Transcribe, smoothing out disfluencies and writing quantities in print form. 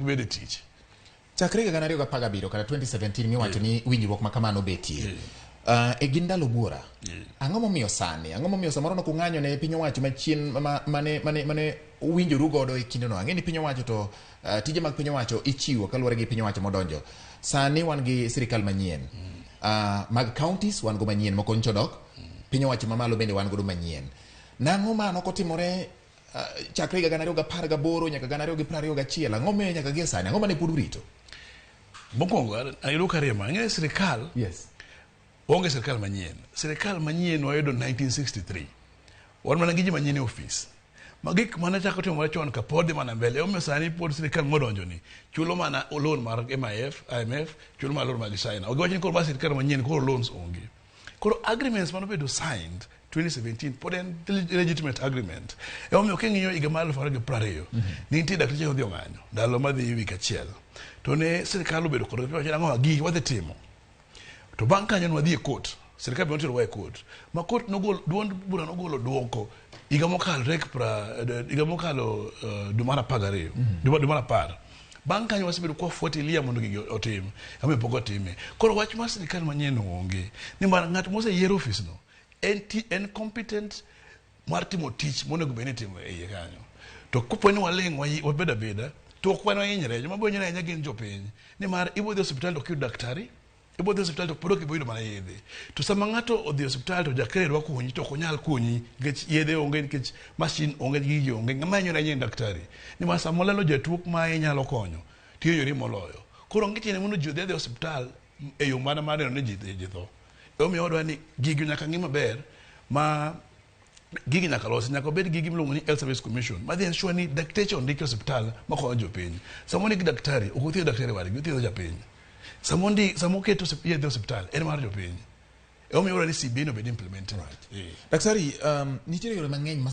bed e tich. Chakre higa 2017 kata 2017 miwacho ni winjruok ma kamano obetie. E gin ndalo buora. Ang'o momiyo sani? Ang'o momiyo samoro nok ung'anyo ne piny owacho machien mane uwinjoru godo e kindeno? Ang'e ni piny owacho to tije mag piny owacho ichiwo kaluwore gi piny owacho modonjo. Sani wan gi sirikal manyien. Mag counties wan go manyien moko nyocha odok. Piny owacho mamalo bende wan godo manyien. Nang'o ma nok otimore chakre higa 2018 nyaka 2021? Ang'o momiyo nyaka gie sani? Ang'o mane pod urito? Mokwongo, ayudo karema. Ing'e sirikal, onge sirikal manyien. Sirikal manyien wayudo 1963. Wan mana gi ji manyien e ofis. Ma gik mane chako timore chon ka pod dhi mana mbele. Omiyo sani pod sirikal modonjo ni chulo mana loan mar MIF, IMF, chulo mana loan mag China. Ok giwach ni koro ma sirikal manyien koro loans onge. Koro agreements mane obedo signed 2017 pod en legitimate agreement. Emomiyo king'iyo higa mar 2020, ne nitie dakteche odhi ong'anyo ndalo madhi wik achiel. To ne sirikal obedo kod wacho nang'o gigi wadhi timo. To bang' kanyo ne wadhi e court. Sirikal be noterowa e court. Ma court nogolo, duond bura nogolo duoko higa mokalo tarik pra, higa mokalo dwe mar 12, dwe mar 10. Bang' kanyo wasebedo kwa fuatilia mondo gigi otim, emomiyo pok otime. Koro wach mar sirikal manyien onge. Nimar ng'at moseyier ofis no, en competent mar timo tich monego bed ni itimo e iye kanyo. To kopo ni waling' wabed abeda, to ok wan wahinyre. Joma biro hinyore ahinya gin jopiny. Nimar ibo dhi e osiptal to ok iyud daktari, ibo dhi e osiptal to pod ok ibo yudo mana yedhe. To sama ng'ato odhi e osiptal to daktari dwa konyi to ok onyal konyi nikech yedhe onge, nikech mashin onge, gigi onge. Ng'ama hinyore ahinya en daktari. Nimar sama olalo jatuo ma inyalo konyo, to ihinyori moloyo. Koro onge tiende mondo ji odhi adhiya e osiptal e yo mana mar neno ni ji tho. Emomiyo wadwa ni gigi nyaka ng'i maber ma gigi nyaka losi, nyaka obed gi gima iluongo ni Health Service Commission madhi ensure ni dakteche ondiki e osiptal makonyo jopiny. Sama ondik daktari, ok othiedh daktari wadgi, othiedho japiny. Sama ondi, sama oket yedhe e osiptal, en mar jopiny. Emomiyo wadwa ni CBA no obed implemented. Daktari, nitiere yore mang'eny ma